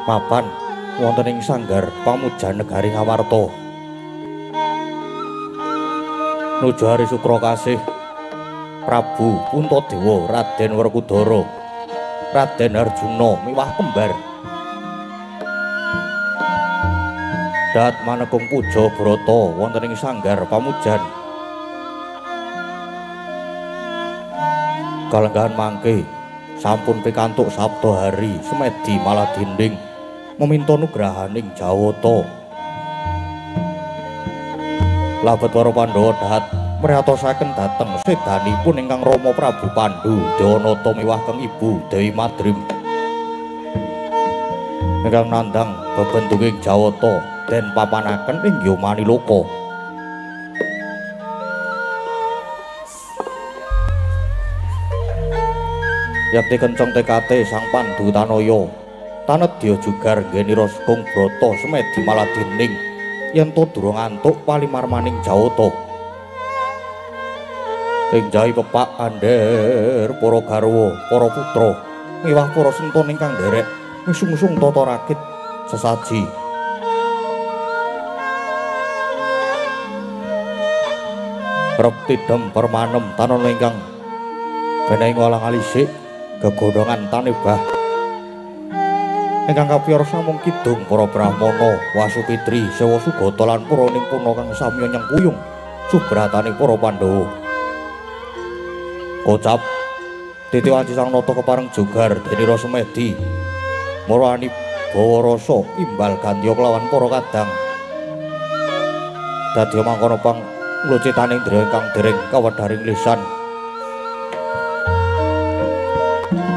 Mapan wonten ing sanggar pamujan negari Ngawarta. Nuju hari sukra kasih Prabu Puntadewa Raden Werkudara, Raden Arjuna miwah kembar. Dat manekung puja brata wonten ing sanggar pamujan. Kalenggahan mangke sampun pikantuk sabda hari semedi malah dinding meminta nugrahaning Jawata. Labet para Pandhawa dahat mriyatosaken dhateng sedanipun ingkang Rama Prabu Pandu Dewanata miwah keng Ibu Dewi Madrim ingkang nandhang bebenduking Jawata den papanaken ing Yomaniloka. Yakti kenceng tekate Sang Pandu Tanaya tanedya jugar nggenira kung brata semedi maladining yen to durung antuk palimarmaning Jawata. Ing jahi pepak andher para garwa, para putra miwah para sentun ingkang nderek misungsung tata rakit sesaji. Rep tidem permanem tanon ingkang benehi ngolang alisik gegondhongan tanebah ingkang kapiyar samung kidung para brahmana, wasupitri, sewa sugata lan para nimpuna kang samya nyengkuyung subratane para Pandhawa. Kocap titi wanci sang nata kepareng jugar denira semedi marani bawa rasa imbal gantya kelawan para kadang. Dadi mangkono pang nglucitaning ndra ingkang dereng kawedharing lisan. Mati.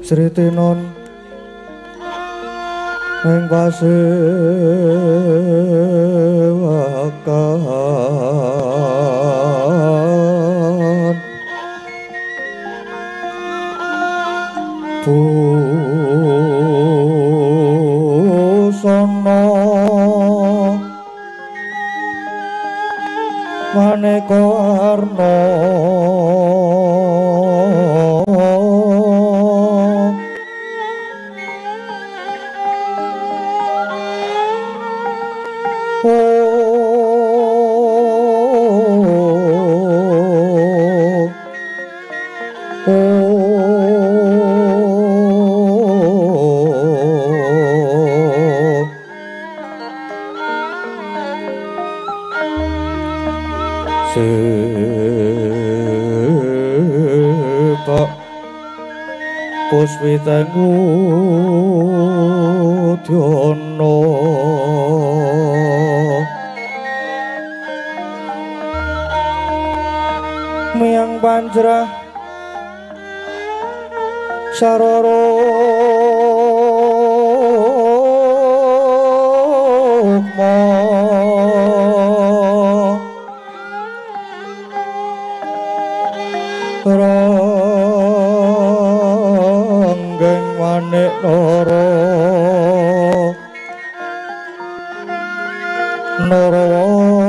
Sritinon ing pasewakan busana maneka warna Puswiteng udyana miyang panjrah sarara rukma ranggeng manik nara narawata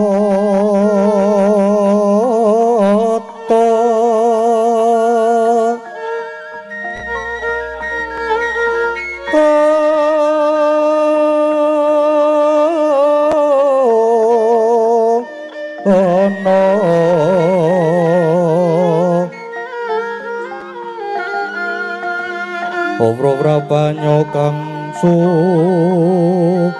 ana Obro-brabanyo kang sumirat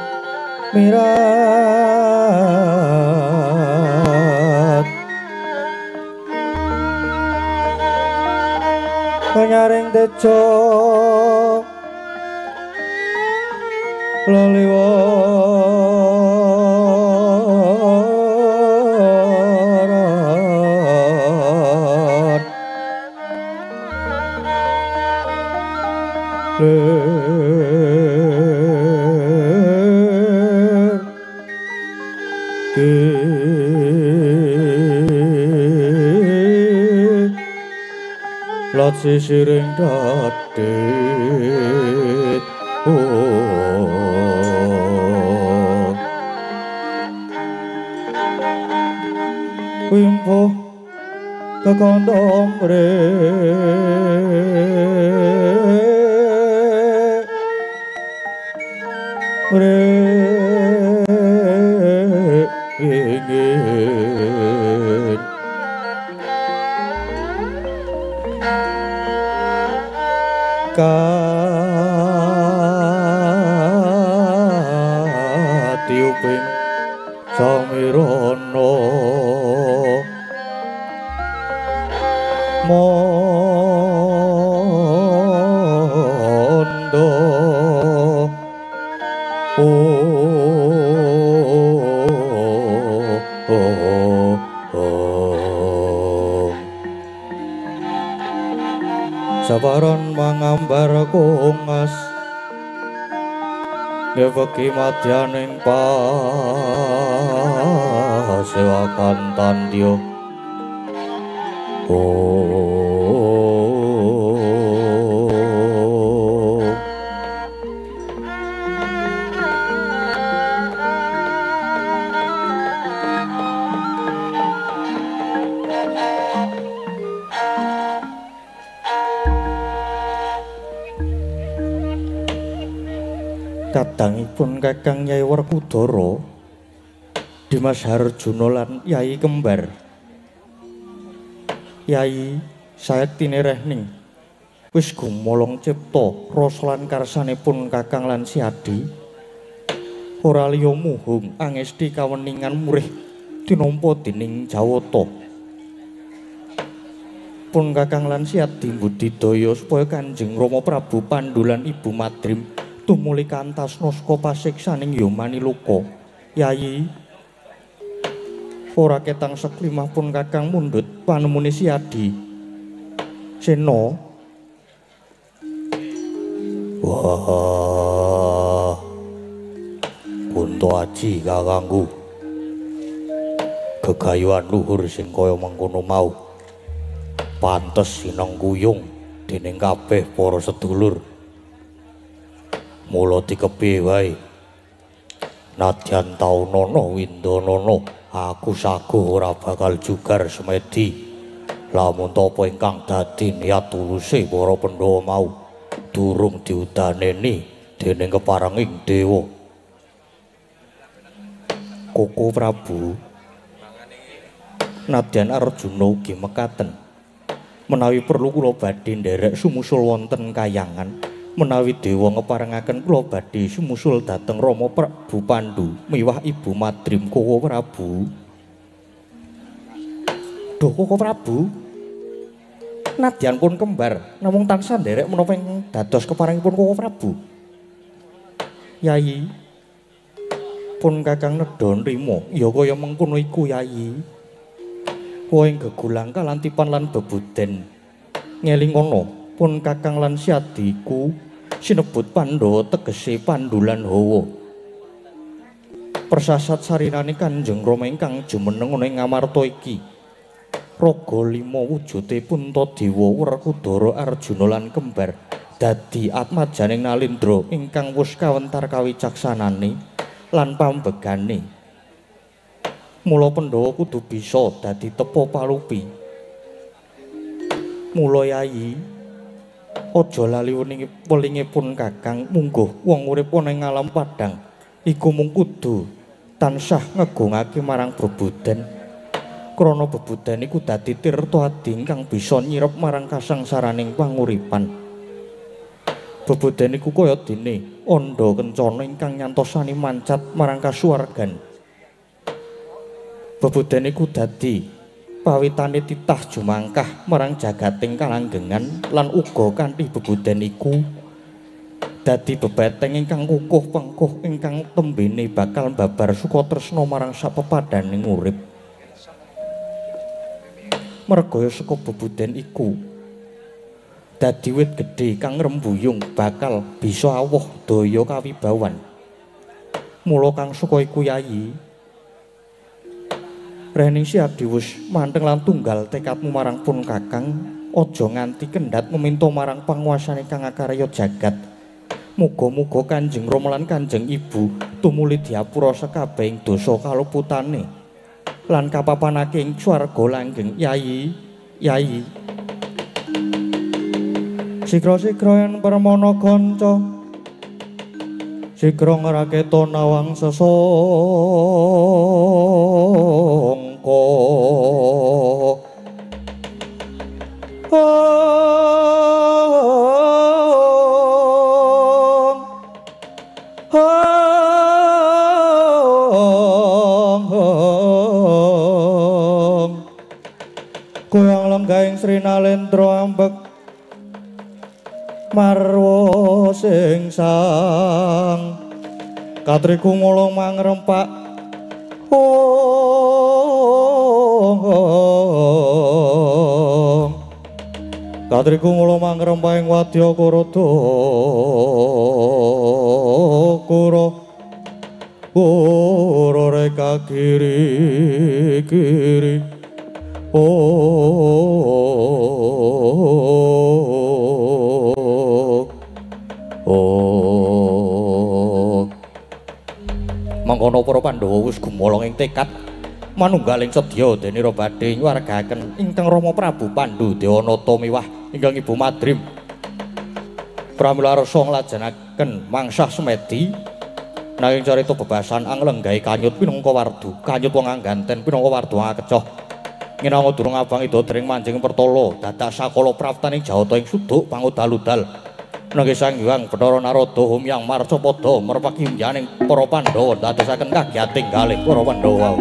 penyaring tejo leliwaran Lat sisiring dadit wimpuh kekandha mringin katiuping samirana mondo Sabaran mangambar kongas ngeweki madyaning pasewakan tandya. Kadangipun Kakang Yai Werkudara, Dimas Harjuna lan Yai Kembar. Yai sayektine rehning wis gumolong cipta rasa lan karsanipun Kakang lan Siadi. Ora liya muhung angesti kaweningan murih tinampa dening Jawata. Pun Kakang lan Siadi mbudidaya supaya Kanjeng Rama Prabu Pandu lan Ibu Madrim tumuli kantasna saka pasiksaning Yamaniloka. Yayi ora ketang seklimah pun Kakang mundhut panemune Siadi. Sena Wah, Kunto Aji kakangku, gegayuhan luhur sing kaya mengkono mau pantes sinengkuyung dening kabeh para sedulur. Mula dikepiye wae, nadyan taunana windanana, aku saguh ora bakal jugar semedi lamun tapa ingkang dadi niat tuluse para Pandhawa mau durung diudaneni dening keparenging dewa. Koko Prabu, nadyan Arjuna ugi mekaten, menawi perlu kula badhe nderek sumusul wonten kayangan, menawi dewa ngeparengaken kula badhe sumusul dhateng Rama Prabu Pandu miwah Ibu Madrim. Koko Prabu. Duh Koko Prabu, nadyan pun kembar namung tansah nderek menapa ingkang dados keparengipun Koko Prabu. Yayi, pun Kakang nedha nrima ya kaya mengkono iku Yayi. Woing gegulang kalantipan lan bebuden ngelingono pun Kakang lan Siadiku sinebut Pandhawa tegese pandulan hawa. Persasat sarinane Kanjeng Rama ingkang jumeneng ana ing Ngamarta iki, raga lima wujude Puntadewa, Werkudara, Arjuna lan kembar dadi atmajaning Nalindra ingkang wus kawentar kawicaksanane lan pambegane. Mula Pandhawa kudu bisa dadi tepa palupi. Mula Yayi, aja lali welinge pun Kakang, mungguh wong urip ana ing alam padhang iku mung kudu tansah ngegungake marang bebuden. Krana bebuden iku dadi tirta adi ingkang bisa nyirep marang kasangsaraning panguripan. Bebuden iku kaya dene andha kencana ingkang nyantosani mancat marang kasuwargan. Bebuden iku dadi pawitane titah jumangkah marang jagating kalanggengan lan uga kanthi bebuden iku dadi bebeteng ingkang kukuh pengkuh ingkang tembene bakal babar sukatresna marang sapepadhaning urip. Mergaya saka bebuden iku dadi wit gedhe kang ngrembuyung bakal bisa awoh daya kawibawan. Mula kang saka iku Yayi, Rening Siadi wis manteng lan tunggal tekadmu marang pun Kakang, aja nganti kendhat meminta marang panguasane kang akarya jagat. Muga-muga Kanjeng Rama lan Kanjeng Ibu tumuli diapura sekabehing dosa kaluputane lan kapapanake ing swarga langgeng. Yayi, Yayi. Sigra-sigra yen permana kanca, sigra ngraketa nawang sesangka. Goyang lenggahing Sri Nalendra ambek marwa sing sang katriku ngulung mangrempak. Katriku ngulung mangrempak ing wadya Kuruda kura kura reka kiri kiri. Mangkono para Pandhawa wis gumolong ing tekad manunggaling sedya denira badhe nyuwargaken ingkang Rama Prabu Pandu Dewanata miwah ingkang Ibu Madrim. Pramila rasa nglajengaken mangsah semedi nanging carita bebasan anglenggahi kanyut pinangka wardu, kanyut wong angganten pinangka wardu akecoh. Nginanga durung abang ida dring manjing pertala dadak sakala praptaning jawata ing suduk pangudal-udal. Nanging Sang Hyang Bathara Narada humyang marcapada merpaki yaning para Pandhawa dadosaken kagiyating galih para Pandhawa.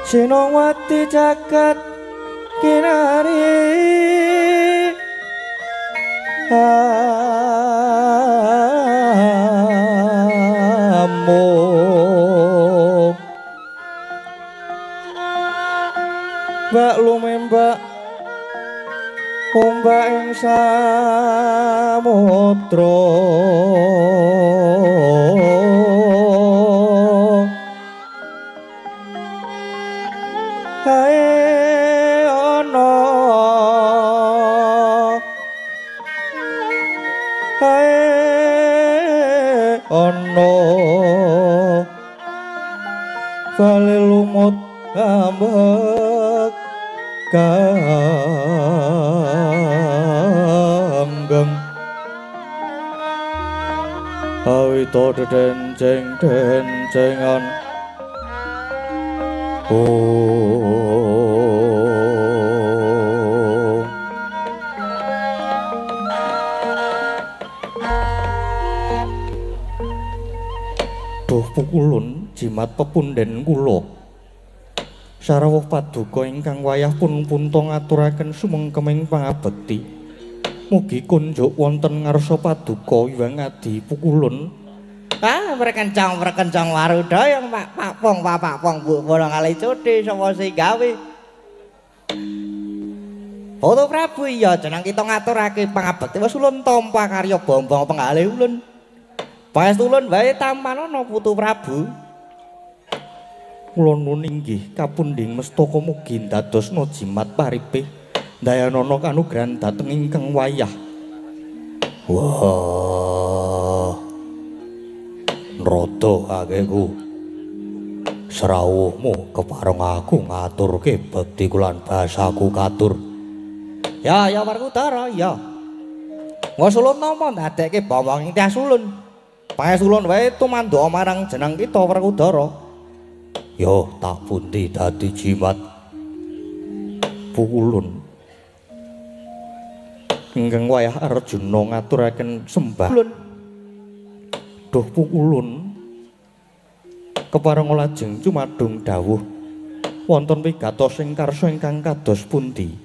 Sinongwati jagat kinari amuk bak lumembak ombak ing samudra kae ana kae ana bali lumut ambek ganggeng awita dedenceng-dencengan. Oh, duh pukulun jimat pepunden kula. Sarawuh paduka ingkang wayah pun punta ngaturaken sumengkeming pangabekti. Mugi kunjuk wonten ngarsa paduka Hyang Adi Pukulun. Ah, prekencang prekencang waruda yang Pak Pakpong Pak Pakpong Bu bono kali cuti sapa sing gawe. Foto Prabu iya jeneng kita ngaturake pangabekti wis ulun tampa karya bombong penggalih ulun. Pangestu ulun wae tampanana Putu Prabu. Kula nuwun inggih kapundhing mestaka mugi ndadosna jimat paripih ndayanana kanugrahan dhateng ingkang wayah. Wah. Nrada akeku. Srawuhmu kepareng aku ngaturke bekti lan basaku katur. Ya ya Werkudara ya. Wis ulun nampa ndadekke bawang ing tias ulun. Pangestu ulun wae tumandha marang jeneng kita Werkudara. Yo tak pundi dadi jimat Pukulun. Ingkang wayah Arjuna ngaturaken sembah. Duh Pukulun kepareng lajeng cumadung dawuh wonten wigatos ing karsa ingkang kados pundi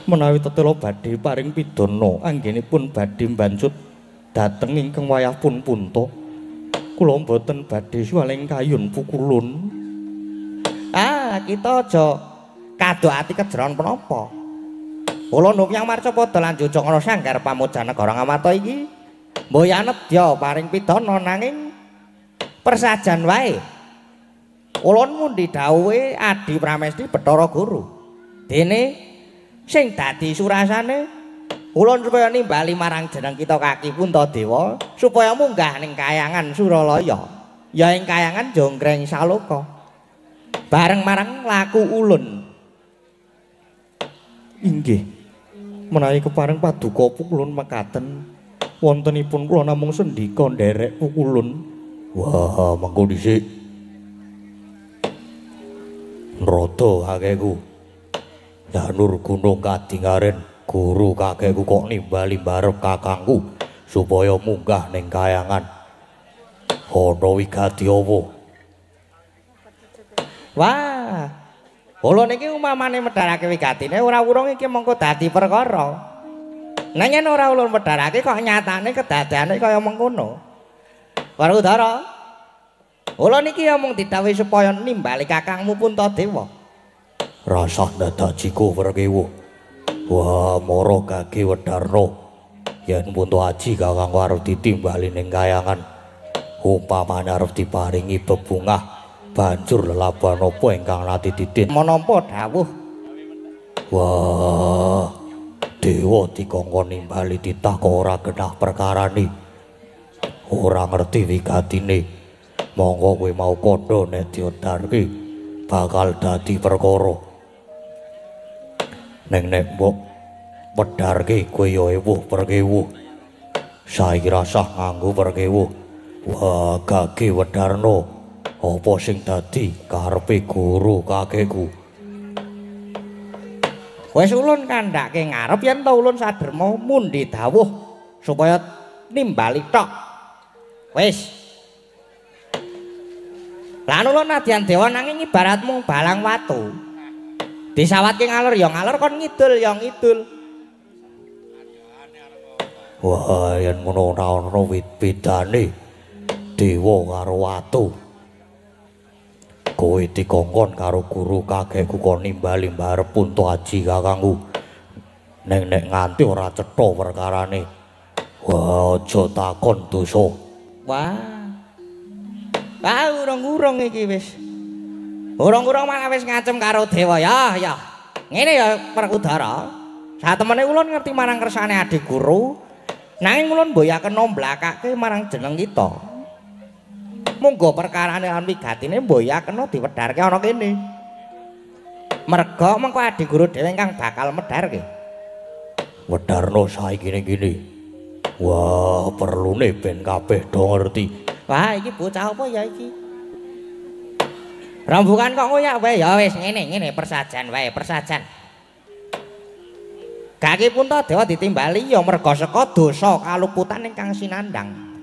menawi tetela badhe paring pidana anggenipun badhe mbancut dhateng ingkang wayah pun punta kula mboten badhe suwaling kayun Pukulun. Ah, kita aja kado ati kejeron penapa. Kula nupyang marcapada lan jujug ana sanggar pamujan negara Ngamarta iki. Mboya nedya paring pidana nanging persajan wae. Ulun mundi dawuhe Adi Pramesti Bathara Guru. Dene sing dadi surasane ulun supaya nimbali marang jeneng kita Kaki Puntadewa supaya munggah ning kayangan Suralaya. Ya ing kayangan Jonggreng Saloka. Bareng marang laku ulun. Inggih. Menawi kepareng paduka Pukulun mekaten wontenipun kula namung sendika nderek Pukulun. Wah, mengko dhisik. Nrada akeku. Janur gunung kadingaren guru kakekku kok nimbali barep kakangku supaya munggah ning kayangan. Ana wigati apa? Wah. Ulun iki umamane medharake wigatine ora wurung iki mengko dadi perkara. Nanging ora ulun medharake kok nyatane kedadeane kaya mengkono. Werkudara. Ulun iki ya mung didhawuhi supaya nimbali kakangmu Puntadewa. Rasah dadak jiku Werkewa. Wah, mara gage wedarna. Yen Punta Aji kakangku arep ditimbali ning kayangan, umpamane arep diparingi bebungah, banjur lelaban apa ingkang nate titin. Menapa dawuh Wah, dewa dikongkon nimbali titah kok ora genah perkarane. Ora ngerti wigatine. Monggo kowe mau kandha nek diodarke bakal dadi perkara. Neng nek mbok wedharke kowe ya ewuh perkewuh. Saiki rasah nganggo perkewuh. Wah, gage wedarno apa sing dadi karepe guru kakekku. Wis ulun kandhake ngarep yen to ulun saderma mundi dawuh supaya nimbali tok. Wis. Lan ulun nadyan dewa nanging ibarat mung balang watu. Disawatke ngalor ya ngalor, kon ngidul ya ngidul. Wah, yen ngono ora ana bedane dewa karo watu. Kowe dikongkon karo guru kakekku kon nimbali mbarep Punto Aji kakangku. Neng nek nganti ora cetha perkarane. Wah, aja takon dosa. Wah. Ah, urung-urung iki wis. Urung-urung malah wis ngacem karo dewa ya, ya. Ngene ya Werkudara. Satemene ulun ngerti marang kersane adik guru, nanging ulun mboyaken nomblakake marang jeneng kita. Monggo perkarane lan wigatine mboyakena diwedharke ana kene. Merga mengko adik guru dhewe ingkang bakal medharke. Wedharno saiki ning kene. Wah, perlune ben kabeh do ngerti. Wah, iki bocah apa ya iki? Rembukan kok ngoyak wae ya wis ngene ngene persajan wae, persajan. Gaki Puntadewa ditimbali ya merga saka dosa kaluputan ingkang sinandhang.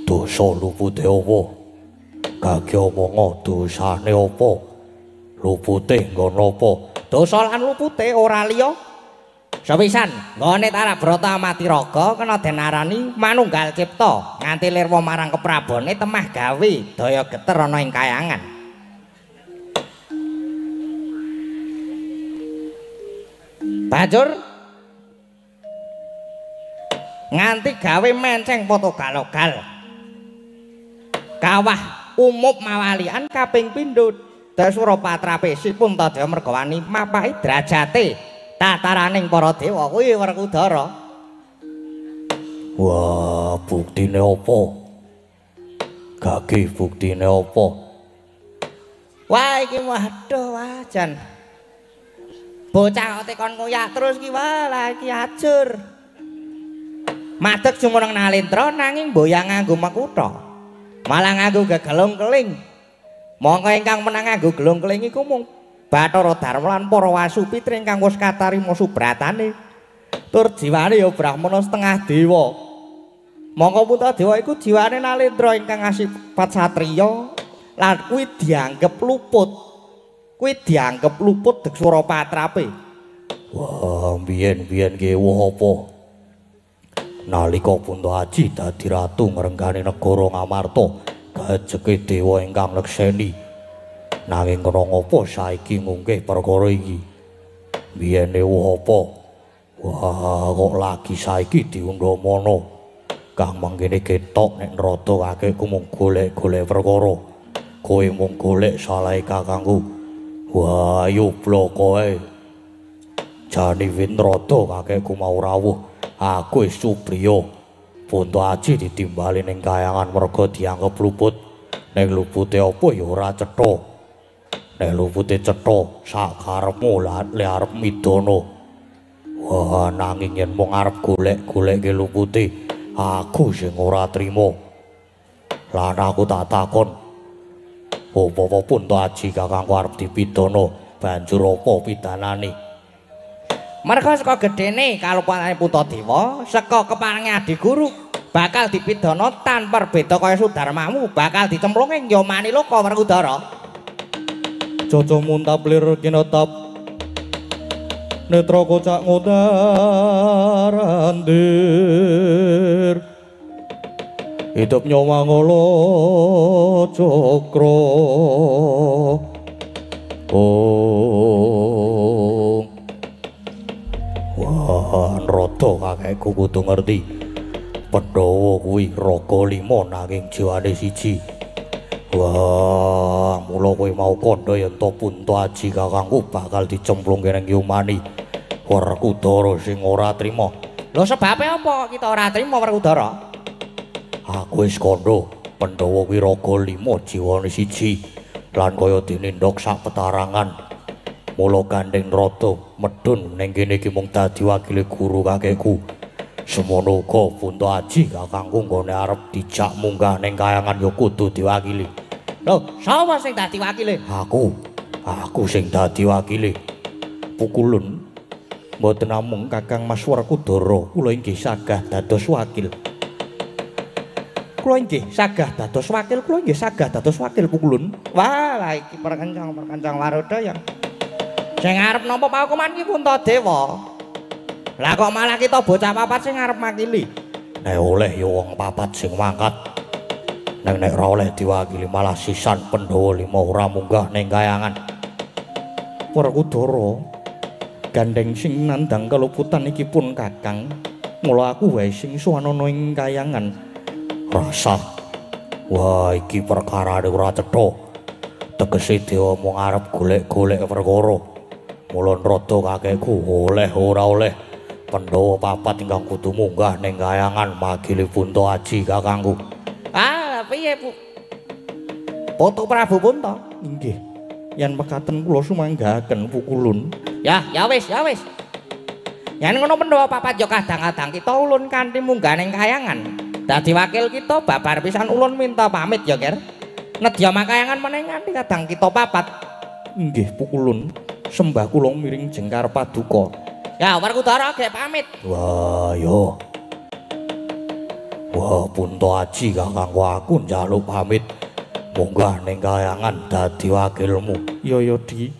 Dosa lupute apa? Gaki omongo dosane apa? Lupute nggon apa? Dosa lan lupute ora liya. Sepisan, nggone Tarabrata amati raga kena den arani manunggal cipta nganti lirwa marang keprabone temah gawe daya geter ana ing kayangan. Banjur nganti gawe menceng potogal-ogal. Kawah umup mawalian kaping pindho Dasura patrapesi Puntadewa mergawani mapahi drajate tataraning para dewa kuwi Werkudara. Wah, buktine apa? Gage buktine apa? Wah, iki waduh wah jan. Bocah kok tekon ngoyak terus ki wah lah iki ajur. Madeg jumeneng nalendra nanging mboyang nganggo makutha. Malah nganggo gegelung keling. Mongko ingkang menang nganggo gelung keling iku mung Bathara Darma lan para Wasupitri ingkang wis katarima subratane. Tur jiwane ya brahmana setengah dewa. Mongko Puntadewa iku jiwane nalendra ingkang asipat satriya lan kuwi dianggep luput. Kuwi dianggep luput deksura patrape. Wah, biyen-biyen ki woh apa? Nalika Punta Aji dadi ratu ngrenggani negara Ngamarta, gajeke dewa ingkang nekseni. Nanging kena ngapa saiki ngungkih perkara iki? Biyene woh apa? Wah, kok lagi saiki diundhamana. Kang mangkene ketok nek nrada kakekku mung golek-golek perkara. Kowe mung golek salahe kakangku. Wah, ayo bloko ae. Jane wit nrada kakekku mau rawuh. Aku wis supriya. Punta Aji ditimbali ning kayangan merga dianggep luput. Ning lupute apa ya ora cetha. Nek lupute cetha sak karepmu le arep midana. Wah, nanging yen mung arep golek-golekke lupute, aku sing ora trima. Lan aku tak takon, apa-apa Punta Aji kakangku arep dipidana, banjur apa pidanane? Merga saka gedene kalupane Puntadewa, saka keparengi adiguru bakal dipidana tanpa beda kaya Sudarmamu, bakal dicemplungi ing Yamaniloka Werkudara. Caca muntap lir kinetap netra kocak ngudar andir hidup nyawa ngolo cokro. Oh, wah, nrada kakekku kudu ngerti. Pandhawa kuwi raga lima nanging jiwane siji. Wah, mula kowe mau kandha yen to Punta Aji kakangku bakal dicemplungke ning yumani Werkudara sing ora trima. Lho sebabe apa kita ora trima Werkudara? Aku wis kandha, Pandhawa kuwi raga 5 jiwane siji lan kaya dene ndhok sak petarangan. Mula gandeng rada medhun ning kene iki mung dadi wakile guru kakekku. Semono uga Punta Aji kakangku nggone arep dijak munggah ning kayangan ya kudu diwakili. Lho, sapa sing dadi wakile? Aku sing dadi wakile. Pukulun mboten namung Kakang Mas Werkudara, kula inggih sagah dados wakil. Kula inggih sagah dados wakil, kula inggih sagah dados wakil Pukulun. Wah, lah iki perkencang-perkencang waruda yang sing arep nampa paukuman iki Puntadewa. Lah kok malah kita bocah papat sing arep makili? Nek oleh ya wong papat sing mangkat. Neng nek ora oleh diwakili malah sisan Pandhawa 5 ora munggah ning kayangan. Werkudara, gandeng sing nandhang keluputan iki pun Kakang. Mula aku wae sing suwanana ing kayangan. Rasah. Wah, iki perkarane ora cetha. Tegese dewa mung arep golek-golek perkara. Mula nrada kakekku oleh ora oleh Pandhawa papat ingkang kudu munggah ning kayangan makili Punta Aji kakangku. Ah, piye Bu? Putu Prabu Punta. Inggih. Yen mekaten kula sumanggahaken Pukulun. Ya, ya wis, ya wis. Yen ngono Pandhawa papat ya kadang-kadang kita ulun kanthi munggah ning kayangan. Dadi wakil kita babar pisan ulun minta pamit ya, Ger. Nedya makayangan meneh nganti kadang kita papat. Inggih Pukulun. Sembah kula miring jengkar paduka. Ya, Werkudara gek pamit. Wah, yo. Wah, Punta Aji kakangku aku njaluk pamit. Munggah ning kayangan dadi wakilmu. Ya ya, Di.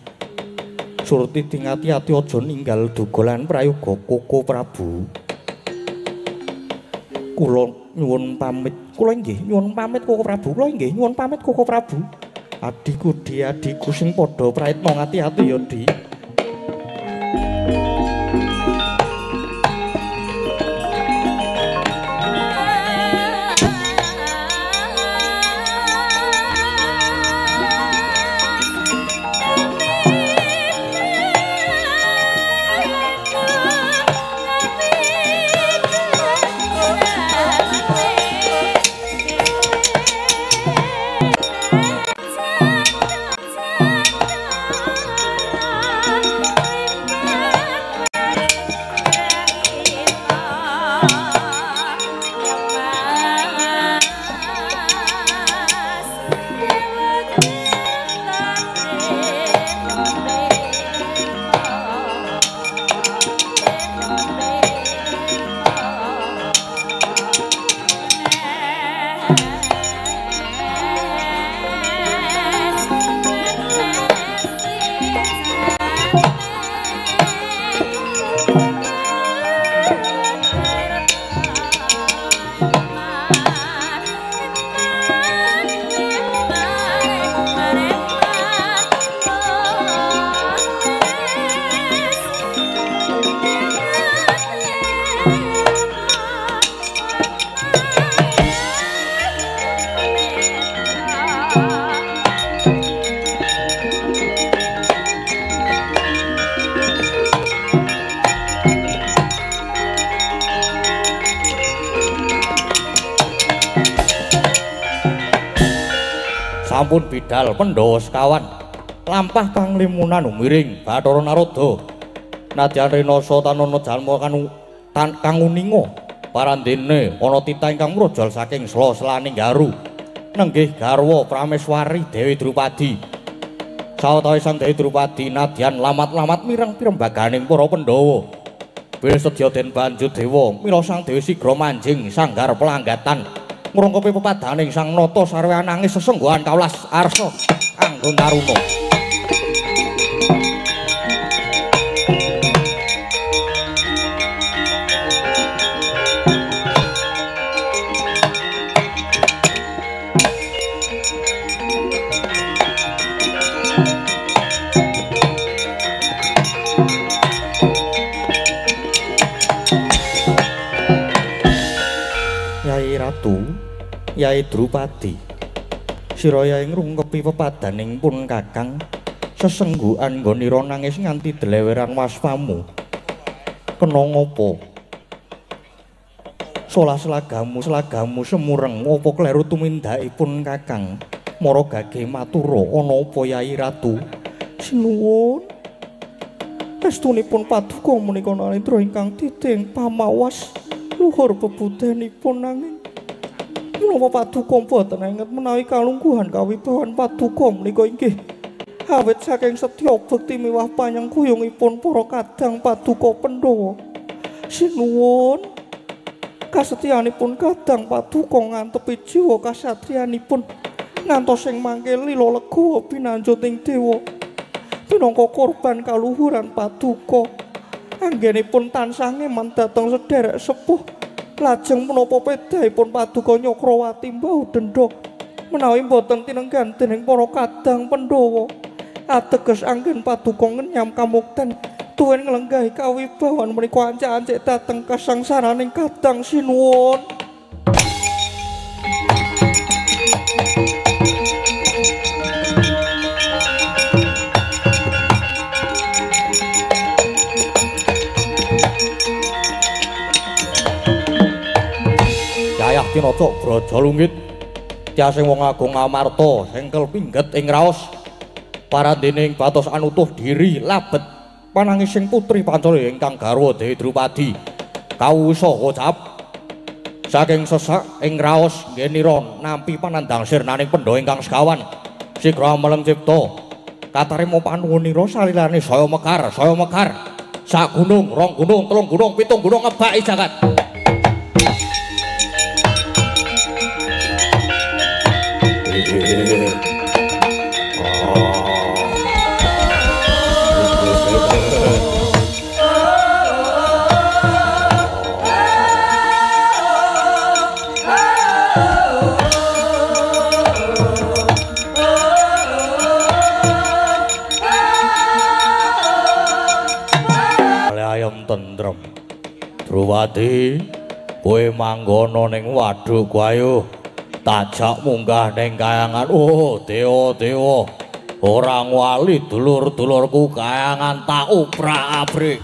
Surti dingati-ati aja ninggal duga lan prayoga Koko Prabu. Kula nyuwun pamit. Kula inggih nyuwun pamit Koko Prabu. Kula inggih nyuwun pamit Koko Prabu. Adhiku Di, adhiku sing padha prayitna ngati-ati ya, Di. Sampun bidal Pandhawa sekawan lampah kang limunan miring Bathara Narada. Nadyan rinasa tanana jalma kang uninga parandene ana titah ingkang mrojol saking sela-selaning garu nenggih garwa Prameswari Dewi Drupadi. Sawetawis Dewi Drupadi nadyan lamat-lamat mireng pirembaganing para Pandhawa. Bilih sedya den banjut dewa mila Sang Dewi sigra manjing sanggar pelanggatan ngrungkepi pepadaning Sang Nata sarwe nangis sesengguhan kawelas arsa anggon taruna. Yai Ratu, Yai Drupadi, Sira yae ngrungkepi pepadaning pun Kakang. Sesenggukan nggonira nangis nganti dleweran waspamu. Kena ngopo? Solah selagamu semureng apa kleru tumindakipun Kakang? Mara gage matura ana apa Yai Ratu? Sinuwun. Estunipun paduka menika Narendra ingkang titing pamawas luhur bebudenipun nanging menapa paduka boten enget menawi kalungguhan kawibawan paduka menika inggih awit saking setya bekti miwah panyengkuyungipun para kadang paduka Pandhawa. Sinuwun, kasetyanipun kadang paduka ngantepi jiwa kasatriyanipun ngantos sing mangke lila lega pinanjut ing dewa pinangka korban kaluhuran paduka. Anggenipun tansah ngeman dhateng sederek sepuh. Lajeng menapa pedahipun paduka Nyakrawati mbau dendha menawi boten tinenggan dening para kadang Pandhawa. Ateges anggen paduka ngenyam kamukten tuwin nglenggahi kawibawan menika ancik-ancik dhateng kasangsaraning kadang. Sinuwun. Yayah tinacak Braja Lunggit tiasing wong agung Amarta sengkel pingget ing raos parandening batos anutuh diri labet panangising putri Pancala ingkang garwa Dewi Drupadi kawusa kocap saking sesak ing raos nggenira nampi panandhang sirnaning pendha ingkang sekawan sigra meleng cipta katarima panuwunira salilane saya mekar sak gunung rong gunung telung gunung pitung gunung ngebaki jagat. Ayam tentrem Drupadi kowe manggono ning waduk ayo tajak munggah ning kayangan. Oh dewa-dewa ora ngwali dulur-dulurku kayangan tak obrak-abrik.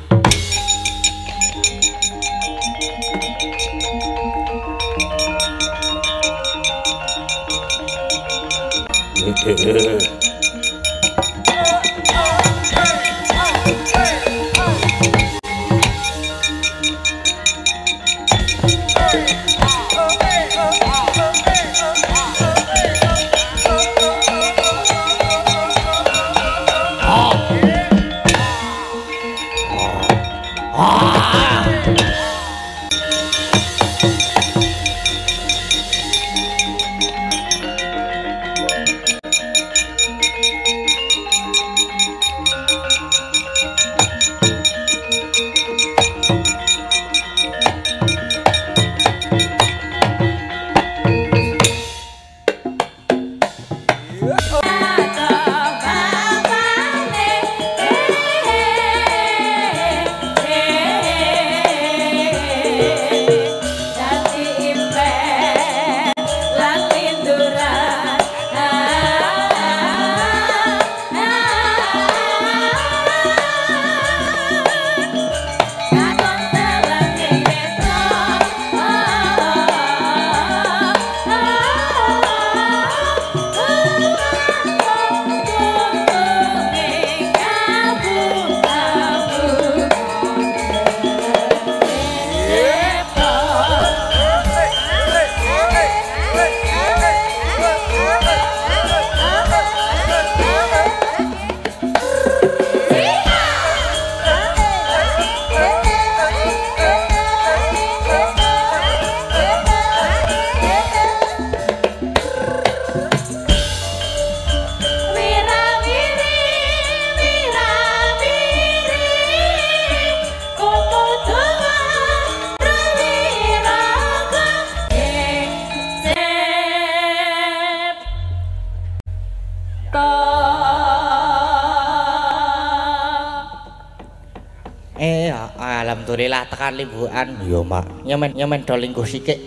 Alhamdulillah tekan limbukan. Iya, Mak. Nyemen do lingguh sikik.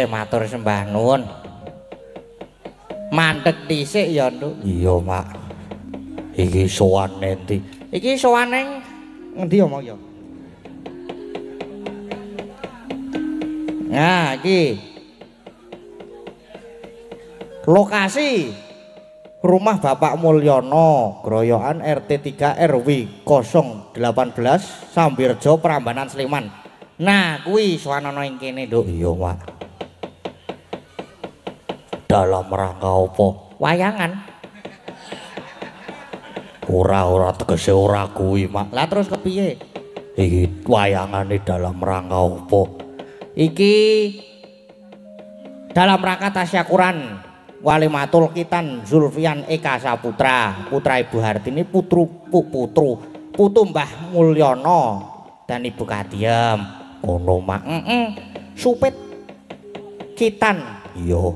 Matur sembah nuwun. Mandek dhisik ya, Nduk. Iya, Mak. Iki sowan endi? Iki sowan ning ngendi ya, Mak ya? Nah, iki. Lokasi rumah Bapak Mulyono, Groyokan RT 3 RW 018 Sambirjo, Prambanan, Sleman. Nah, kuwi sowan ana ing kene, Nduk. Iya, Mak. Dalam rangka apa? Wayangan. Ora tegese ora kuwi, Mak. Lah terus kepiye? Iki wayangane dalam rangka apa? Iki dalam rangka tasyakuran Walimatul Khitan Zulfian Eka Saputra, putra Ibu Hartini, putu Mbah Mulyono dan Ibu Kadiem. Ngono, Mak. Supit Khitan. Iya.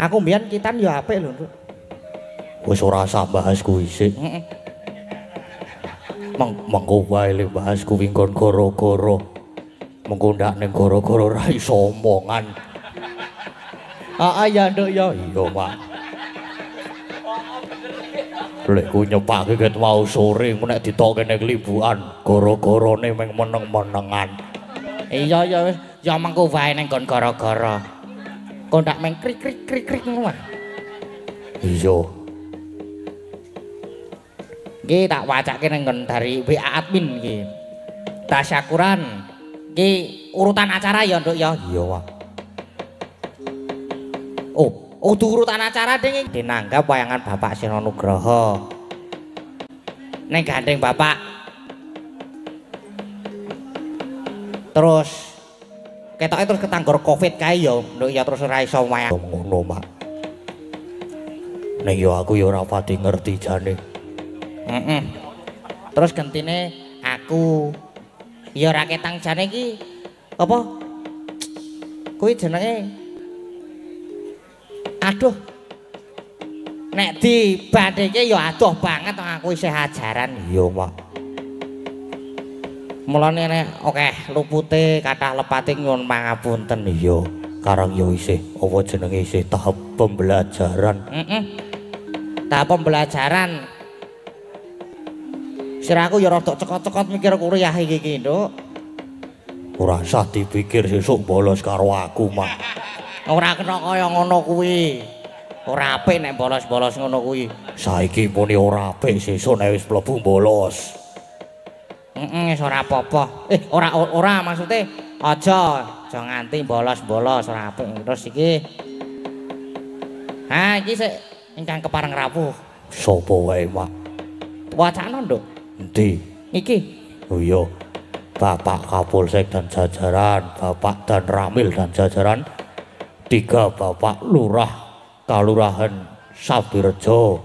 Aku mbiyen Khitan ya apik lho, Nduk. Wis ora usah bahas kuwi sik. Heeh. Mengko wae le bahas kuwi nggon goro-goro. Mengko ndak ning goro-goro ora iso omongan. Heeh ya, Nduk ya. Iya, Mak. Lek ku nyepake ket wau sore nek ditokke ning libukan, goro-gorone meng meneng-menengan. Iya ya wis, ya mengko wae ning nggon goro-goro. Kok ndak meng krik krik krik krik ngono. Iya. Iki tak wacake ning nggon dari WA admin iki. Tasyakuran. Iki urutan acara ya, Nduk ya. Iya, Mak. Oh, udu urutan acara ding dinanggap wayangan Bapak Seno Nugroho. Ning gandeng Bapak. Terus ketoke terus ketanggor Covid kae ya, Nduk ya, terus ora iso wayang. Ngono, Mak. Ning yo aku yo ora pati ngerti jane. Heeh. Terus gentine aku ya ora ketang jane iki apa? Kuwi jenenge aduh. Nek dibandingke ya adoh banget aku isih ajaran. Iya, Mak. Mulane nek akeh lupute kathah lepate nyuwun pangapunten. Iya, karang ya isih apa jenenge isih tahap pembelajaran. Heeh. Tahap pembelajaran. Sirahku ya rada cekot-cekot mikir kuliah iki iki, Nduk. Ora usah dipikir sesuk bolos karo aku, Mak. Ora kena kaya ngono kuwi. Ora apik nek bolos-bolos ngono kuwi. Saiki muni ora apik, sesuk nek wis mlebu bolos. Heeh, wis ora apa-apa. Ora maksude aja nganti bolos-bolos ora apik. Terus iki. Ha, iki sik ingkang kepareng rawuh. Sapa wae, Mak? Wacana, Nduk. Endi? Iki. Oh iya. Bapak Kapolsek dan jajaran, Bapak dan Ramil dan jajaran, 3 Bapak Lurah Kalurahan Sabirjo,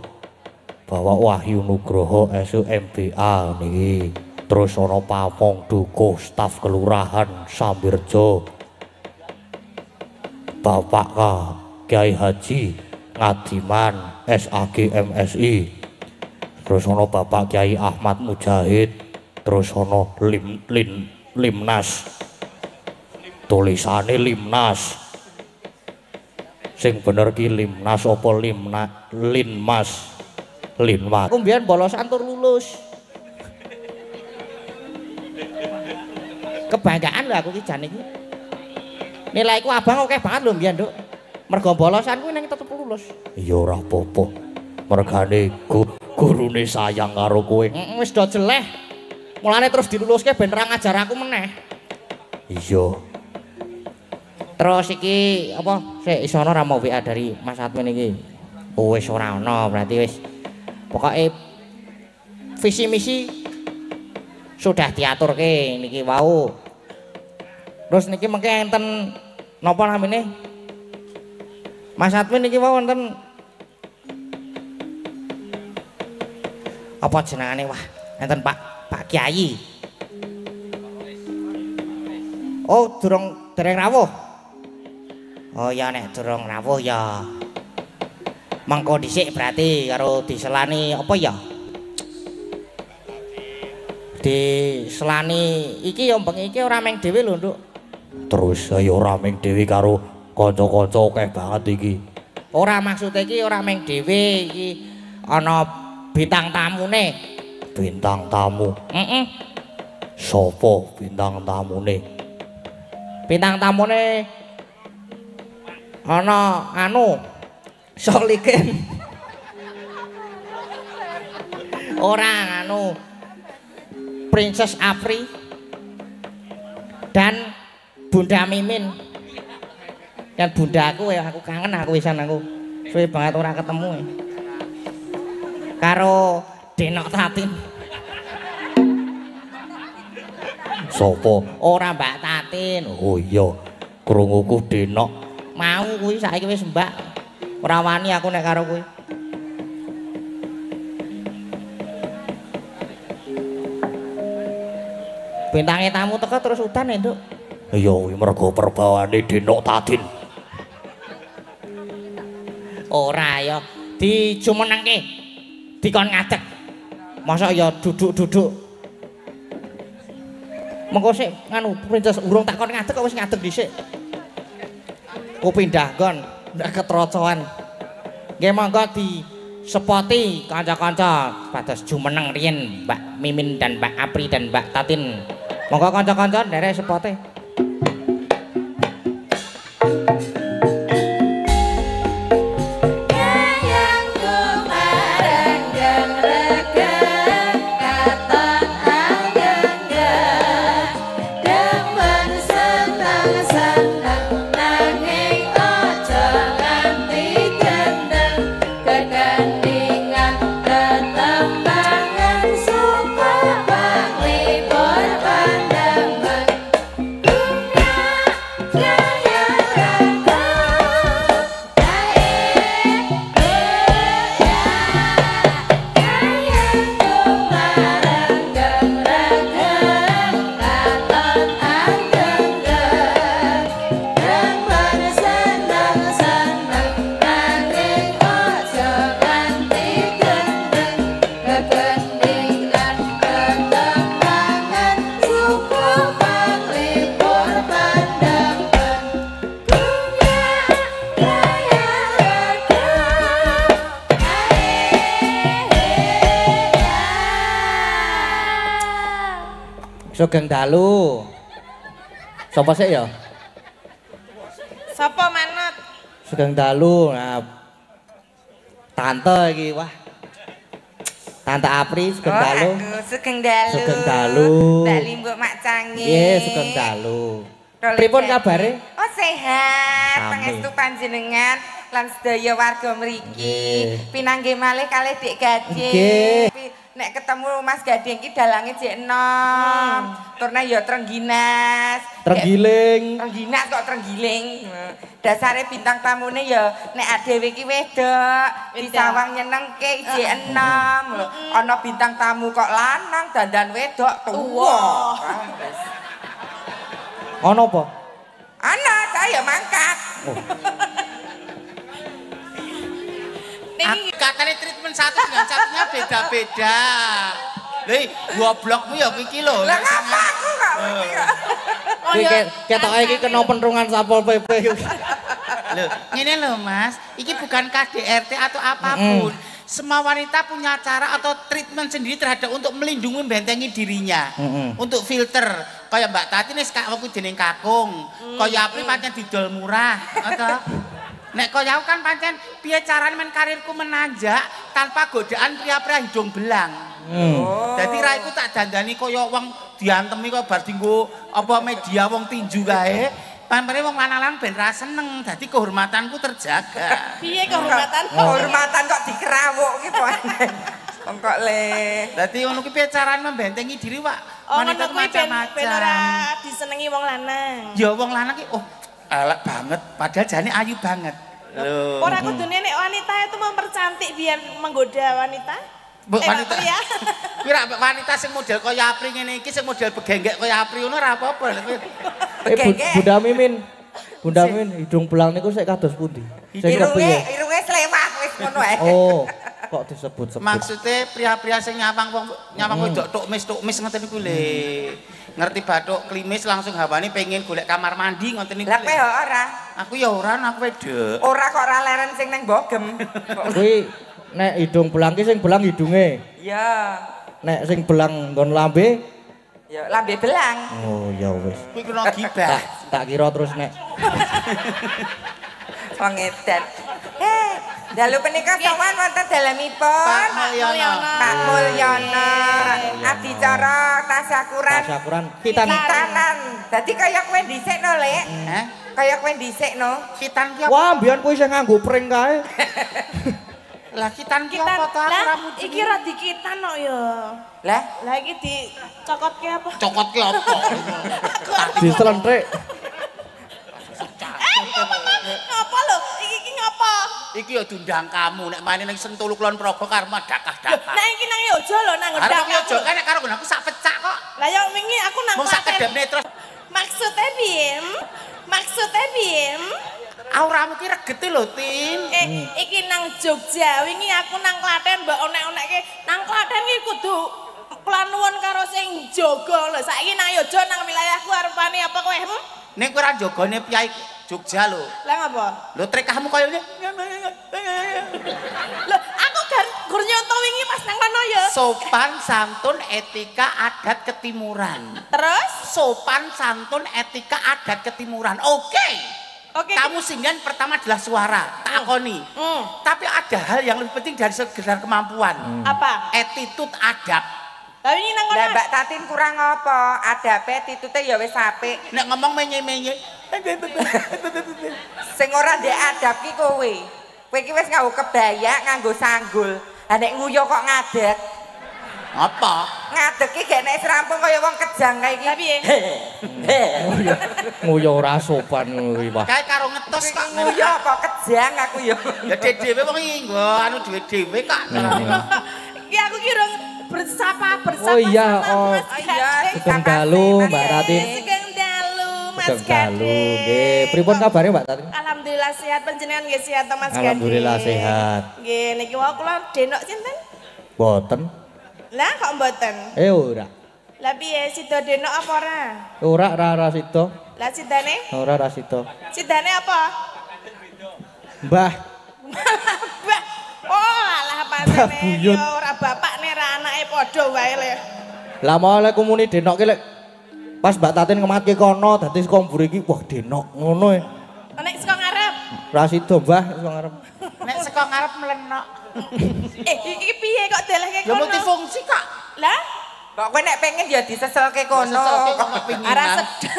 Bapak Wahyu Nugroho SUMBA niki. Terus ana Pamong Dukuh staf Kelurahan Sambirjo, Bapak K Kiai Haji Ngadiman SAG MSI. Terus ana Bapak Kiai Ahmad Mujahid, terus ana Limnas. Tulisane Limnas. Sing bener ki Limnas apa Limna Linmas? Linmas. Aku mbiyen bolosan tur lulus. Kebanggaan lho aku ki jan iki. Nilaiku abang akeh banget lho mbiyen, Nduk. Mergo bolosan kuwi ning tetep lulus. Ya ora apa-apa. Mergane gurune sayang karo kowe. Heeh, wis do jeleh. Mulane terus diluluske ben ra ngajar aku meneh. Iya. Terus iki apa sik iso ana ra mau WA dari Mas Admin iki? Oh wis ora ana, berarti wis. Pokoke visi misi sudah diaturke niki wau. Terus niki mengke enten napa namine? Mas Admin niki wau enten apa jenengane wah enten Pak Kiai. Oh durung dereng rawuh. Oh ya nek durung rawuh ya mengko dhisik berarti karo diselani apa ya? Diselani iki ya bengi iki ora meng dhewe lho, Nduk. Terus ya ora ming dhewe karo kanca-kanca akeh banget iki. Ora maksude iki ora ming dhewe iki ana bintang tamune. Bintang tamu. Heeh. Sopo bintang tamune? Bintang tamune ana anu Solikin. Ora anu Princess Apri dan Bunda Mimin. Kan bunda aku ya, aku kangen aku wisan aku. Suwe banget ora ketemu. Ya. Karo Denok Tatin. Sopo? Ora Mbak Tatin. Oh iya, krunguku Denok. Mau kuwi saiki wis Mbak. Ora wani aku nek karo kuwi. Bintange tamu teko terus udan ya, Nduk. Iya kuwi mergo perbawane Denok Tatin. Ora ya, dijumenengke. Dikon ngadeg. Masa ya duduk-duduk. Mengko sik nganu Princess urung tak kon ngadeg kok wis ngadeg dhisik. Ku pindah nggon, ndak ketrocoan. Nggih monggo disepoti kanca-kanca pados jumeneng riyin Mbak Mimin dan Mbak Apri dan Mbak Tatin. Monggo kanca-kanca nderek sepote. Sugeng dalu. Sapa sik ya? Sapa manut? Sugeng dalu. Nah, tante iki wah. Tante Apri sugeng dalu. Oh, sugeng dalu. Sugeng dalu. Mbak Limbuk Mak Cange. Nggih, sugeng dalu. Pripun kabare? Oh, sehat. Pangestu panjenengan lan sedaya warga mriki. Pinanggih malih kalih Dik Gading. Nggih. Nek ketemu Mas Gading ki dalange jek enom. Turne ya trengginas. Trenggiling. Trengginas kok trenggiling. Dasare bintang tamune ya nek dhewe iki wedok, disawang nyenengke jek enom lho. Ana bintang tamu kok lanang dandan wedok tuwa. Ana apa? Ana, saya mangkat. Oh. Katanya treatment satu dengan satunya beda-beda. Lha, goblokmu ya iki lho. Lah ngapa aku kok ngerti kok. Iki ketoke iki kena pentrungan Satpol PP. Lho, ngene lho Mas, iki bukan KDRT atau apapun. Semua wanita punya cara atau treatment sendiri terhadap untuk melindungi membentengi dirinya. Untuk filter. Kaya Mbak Tati nih aku jeneng kakung. Kaya Apri pancen didol murah, atau nek kaya aku kan pancen piye carane men karirku menanjak tanpa godaan pria-pria hidung belang. Dadi raiku tak dandani kaya wong diantemi kaya bar dienggo apa media wong tinju kae. Pampere wong lanang-lanang ben ra seneng, dadi kehormatanku terjaga. Piye kehormatan? Kehormatan kok dikerawuk ki po. Wong kok le. Dadi ngono ki piye carane membentengi diri, Pak? Oh, ngono kuwi ben ora disenengi wong lanang. Ya wong lanang ki oh elek banget, padahal jane ayu banget. Lho. Ora kudune nek wanita itu mempercantik biar menggoda wanita. Wanita. Kuwi ra wanita sing model kaya Apri ngene iki, sing model begenggek kaya Apri ngono ora apa-apa. Bunda Mimin. Bunda Mimin hidung belang niku sik kados pundi? Sing kepiye? Irunge slewah wis ngono ae. Oh, Kok disebut-sebut? Maksudnya pria-pria sing nyawang wong nyawang wedok tok mis ngoten niku le. Ngerti bathuk klimis langsung hawane pengen golek kamar mandi ngoten niku. Lah kowe ora? Aku ya ora, aku wedok. Ora kok ora leren sing nang Bogem. Kuwi nek hidung belang ki sing belang hidunge. Iya. Nek sing belang nggon lambe ya lambe belang. Oh ya wis. Kuwi kena gibah. Tak kira terus nek wong edan. Dalu punika sowan wonten dalemipun Pak Mulyono. Pak Mulyono adicara tasyakuran. Tasyakuran khitanan. Dadi kaya kowe dhisikno, Lek. Heh? Kaya kowe dhisikno. Khitan ki apa? Wah, mbiyen kowe isih nganggo pring kae. Lah khitan ki apa to aku ora mudeng. Iki ora dikitan kok ya. Lah, lah iki dicokotke apa? Cokotke apa? Diselenthik. Ngapa lho? Iki ngapa? Iki ya diundang kamu nek maine ning Sentulu Kulon Progo karo dakah-dakah. Nek iki nang Yojo lho nang ngundang. Arep Yojo kan nek karo aku sak pecak kok. Lah ya wingi aku nang mung sak kedepne terus. Maksude piye? Maksude piye? Auramu ki regete lho, Tin. Iki nang Jogja, wingi aku nang Klaten mbok onek-onekke. Nang Klaten ki kudu kula nuwun karo sing jaga lho. Saiki nang Yojo nang wilayahku arepane apa kowe? Ning kowe ora jagane piyai Jogja lho. Lah ngapa? Lho trekahmu koyo ngene. Lho aku gur nyonto wingi pas nang kono ya. Sopan santun etika adat ketimuran. Terus? Sopan santun etika adat ketimuran. Oke. Oke. Kamu singgan pertama adalah suara, takoni. Tapi ada hal yang lebih penting dari sekedar kemampuan. Apa? Attitude adab. Lah wingi nang kono. Lah Mbak Tatin kurang apa? Adabe attitude ya wis apik. Nek ngomong menye-menye. Sing ora ndek adab ki kowe. Kowe iki wis nganggo kebaya, nganggo sanggul. Lah nek nguyo kok ngadeg. Apa? Ngadeg ki gek nek serampung kaya wong kejang kae iki. Lah piye? Nguyo ora sopan ngono kuwi, Pak. Kae karo ngetos kok nguyo apa kejang aku ya. Ya dhewe wong iki nggo anu dhewe-dhewe kok. Iki aku ki rong bersapa oh iya, sama Mas iya, Sugeng dalu Mbak Tatin. Sugeng dalu Mas Sugeng dalu. Nggih, pripun kabare Mbak Tatin? Alhamdulillah sehat, panjenengan nggih sehat to Mas Gading? Alhamdulillah sehat. Nggih, niki wau kula denok sinten? Mboten. Lah kok mboten? Ora. Lah piye sida denok apa ora? Ora, ora sida. Lah sidane? Ora, ora sida. Sidane apa? Mbah. Mbah. Oh, alah pasene ya ora bapakne ra anake padha wae le. Lah mau lek muni denok ki lek pas Mbak Tatin ngematke kono dadi saka mburi iki wah denok ngono e. Nek saka ngarep? Ra sida Mbah saka ngarep. Nek saka ngarep mlenok. Iki piye kok delehke kono? Ya multifungsi kok. Lah kok kowe nek pengen ya diseselke kono. Diseselke kok kepinginan. Ora sedeng.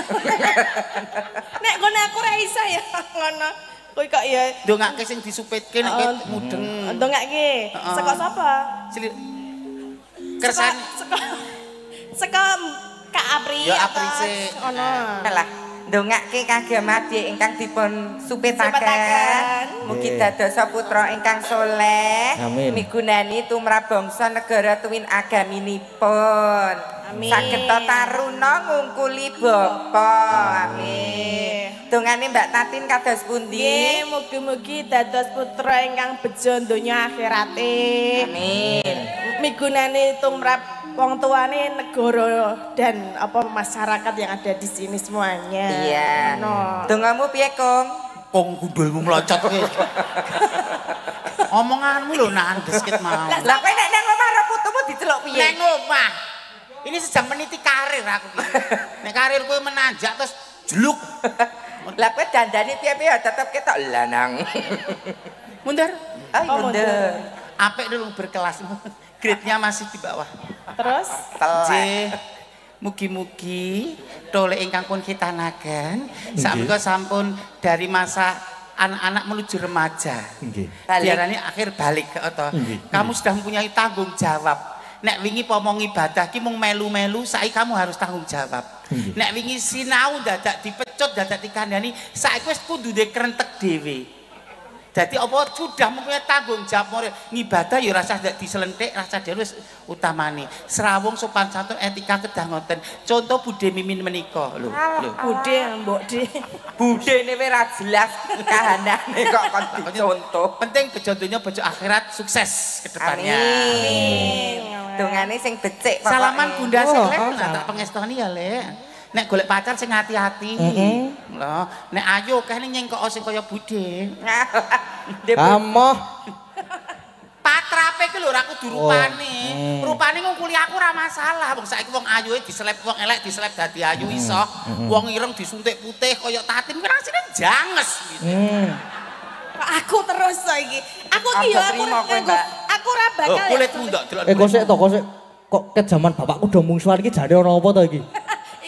Nek ngono aku ra iso ya ngono. Kowe kok ya ndongake sing disupitke nek mudeng. Ndongake. Saka sapa? Kersan saka Kak Apri. Ya Apri sik. Ngono. Lah, ndongake kagem adik ingkang dipun supitaken. Mugi dadosa putra ingkang soleh, migunani tumrap bangsa negara tuwin agaminipun. Amin. Saged taruna ngungkuli bapa. Amin. Dongane Mbak Tatin kados pundi? Nggih, mugi-mugi dados putra ingkang bejo donya akhirate. Amin. Migunani tumrap wong tuane, negara dan apa masyarakat yang ada di sini semuanya. Iya. No. Dongamu piye, Kong? Kong gundulmu mlocot kowe. Omonganmu lho nandes ket mau. Lah kowe nek nang omah karo putumu diceluk piye? Nang omah. Ini sedang meniti karir aku. Nek karir kowe menanjak terus jeluk. Lah kowe dandani piye-piye tetep ketok lanang. Mundur. Oh, mundur. Apik dulu berkelas. Grade-nya masih di bawah. Terus? Nggih. Mugi-mugi tole ingkang pun khitanaken sakmenika sampun dari masa anak-anak menuju remaja. Nggih. Diarani akhir balik atau kamu sudah mempunyai tanggung jawab. Nek wingi pomo ngibadah ki mung melu-melu, saiki kamu harus tanggung jawab. Nek wingi sinau dadak dipecut, dadak dikandani, saiki wis kudu ndek krentek dhewe. Dadi apa sudah mempunyai tanggung jawab moral. Ngibadah ya rasa ndak diselentik, rasa dhewe wis utamane. Srawung sopan santun etika kedah ngoten. Contoh Bude Mimin menika lho. Lho. Bude mbok De. Budene wis ora jelas kahanane kok kon dicontoh. Penting bejo donya bejo akhirat sukses ke depannya. Amin. Dongane sing becik pokoke. Salaman Bunda Selek lah tak pengestoni ya, Lek. Nek golek pacar sing hati-hati. Lho, nek ayu akeh ning nyengkok sing kaya Bude. Amoh. Patrape ki lho ora kudu rupane. Rupane ngungkuli aku ora masalah. Wong saiki wong ayuhe diselep wong elek diselep dadi ayu iso. Wong ireng disuntik putih kaya Tatin kuwi rasane janges gitu. Kok aku terus to iki. Aku iki ya aku aku ora bakal. Kulitmu ndok delok. Kok sik to, kok sik kok ket jaman bapakku do mungsuhan iki jane ana apa to iki?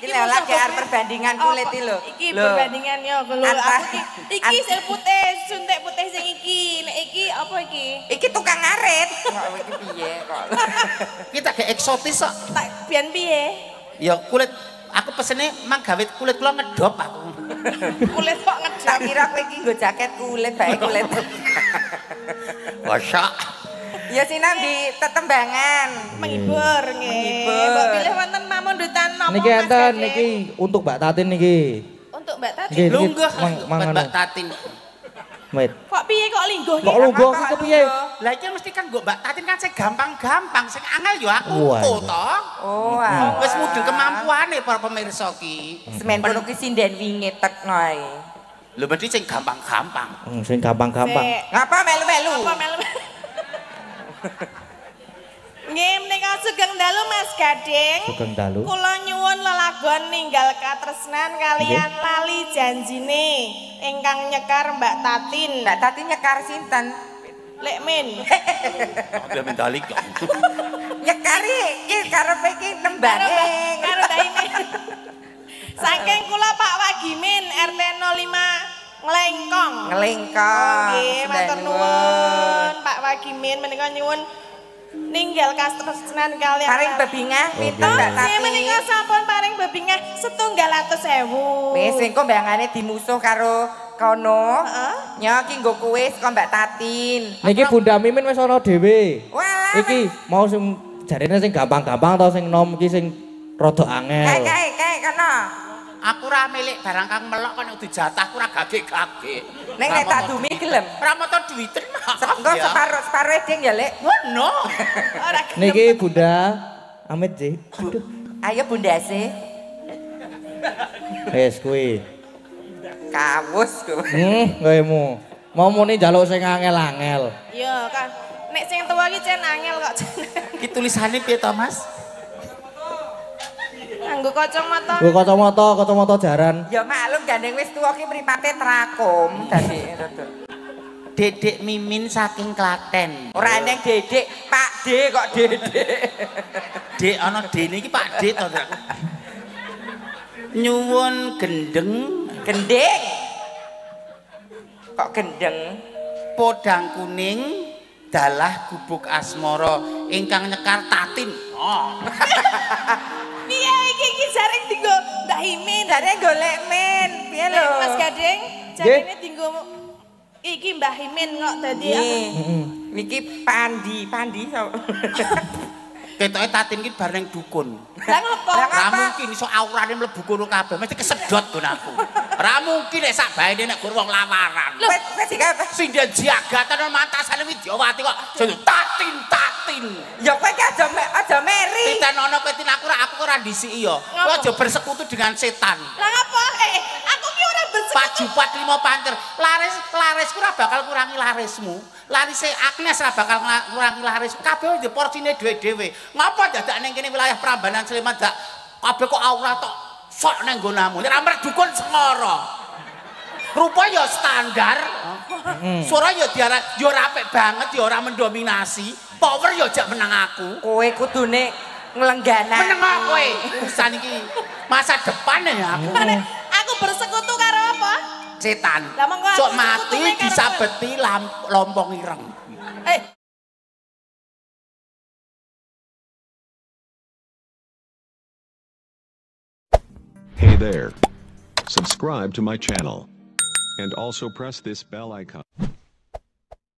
Iki lho lagi arep perbandingan kulit iki lho. Iki perbandingan yo lho aku iki iki sing putih, suntik putih sing iki. Nek iki apa iki? Iki tukang ngarit. Kok iki piye kok. Iki tak gak eksotis kok. Tak biyen piye? Ya kulit aku pesene mang gawe kulit kula ngedop aku. Kulit kok ngedop. Tak kira kowe iki nggo jaket kulit bae kulit. Masak. Ya sinambi tetembangan. Menghibur nggih. Mbok pilih wonten pamundutan napa? Niki enten niki untuk Mbak Tatin niki. Untuk Mbak Tatin. Lungguh Mbak Tatin. Wait. Kok piye kok lingguh iki? Kok lungguh iki kepiye? Lah iki mesti kan nggo Mbak Tatin kan sing gampang-gampang, sing angel ya aku to. Oh. Wis mudeng kemampuane para pemirsa ki. Semen kono ki sinden wingi tekno ae. Lho mesti sing gampang-gampang. Sing gampang-gampang. Ngapa melu-melu? Ngapa melu-melu? Nggih menika sugeng dalu Mas Gading. Sugeng dalu. Kula nyuwun lelagon ninggal katresnan kalian lali janjine ingkang nyekar Mbak Tatin. Mbak Tatin nyekar sinten? Lek Min. Dia mendalik kok. Nyekar iki karepe iki nembange. Karo Mbak Min. Saking kula Pak Wagimin RT 05 Nglengkong. Nglengkong. Nggih, matur nuwun Pak Wagimin menika nyuwun ninggal katresnan kalian. Paring bebingah pinten Mbak Tati? Nggih menika sampun paring bebingah 1.100.000. Wis engko mbangane dimusuh karo kono. Heeh. Nya iki nggo kowe saka Mbak Tatin. Niki Bunda Mimin wis ana dhewe. Walah. Iki mau sing jarene sing gampang-gampang ta sing nom iki sing rada angel. Kae kono. Aku ora milik barang kang melok kok nek dijatah aku ora gage-gage. Nek nek tak dumi gelem. Ora moto duwiten. Engko separo-separo eding ya, Lek. Ngono. Ora gelem. Niki Bunda Amit sih. Aduh. Ayo Bunda sih. Wis kuwi. Kawus kowe. Kowe mau muni njaluk sing angel-angel. Iya, kan. Nek sing tuwa iki cen angel kok. Iki tulisane piye to, Mas? Nganggo kacamata. Nggo kacamata, kacamata jaran. Ya maklum gandeng wis tuwa ki mripate trakom dadi rada. Dedek Mimin saking Klaten. Ora eneng Dedek, Pak D kok Dedek. Dek ana D niki Pak D to. Nyuwun gendeng, gendeng. Kok gendeng? Podang kuning dalah gubuk asmara ingkang nyekar Tatin. Oh. Piye iki iki jaring dinggo Mbak Himin, jare golek min. Piye lho? Mas Gading, jarine dinggo iki Mbah Himin kok dadi aku. Niki Pandi, Pandi sapa? Ketoke Tatin iki bar ning dukun. Lah ngopo? Ora mungkin iso aurane mlebu kono kabeh, mesti kesedot nggon aku. Ora mungkin nek sak baene nek gur wong lamaran. Wis sing jagatan mantasane Widyawati kok Tatin Tatin. Ya kowe iki aja meri. Titenono kowe tin aku ora ndisiki ya. Kowe aja bersekutu dengan setan. Lah ngopo? Aku ki ora bersekutu. Pajupat limo pancer. Laris larisku ora bakal kurangi larismu. Larise Agnes ora bakal ngurangi laris. Kabeh ndek porsine dhewe-dhewe. Ngapa dadak ning kene wilayah Prambanan Sleman dak kabeh kok aura tok sok nang nggonamu. Nek ora dukun sengara. Rupa ya standar. Suara ya diarah ya ora apik banget ya ora mendominasi. Power ya jak menang aku. Kowe kudune nglengganan. Meneng kowe. Urusan iki masa depan ya aku. Aku bersekutu karo apa? Setan. Sok mati disabeti lompong ireng. Hey there. Subscribe to my channel. And also press this bell icon.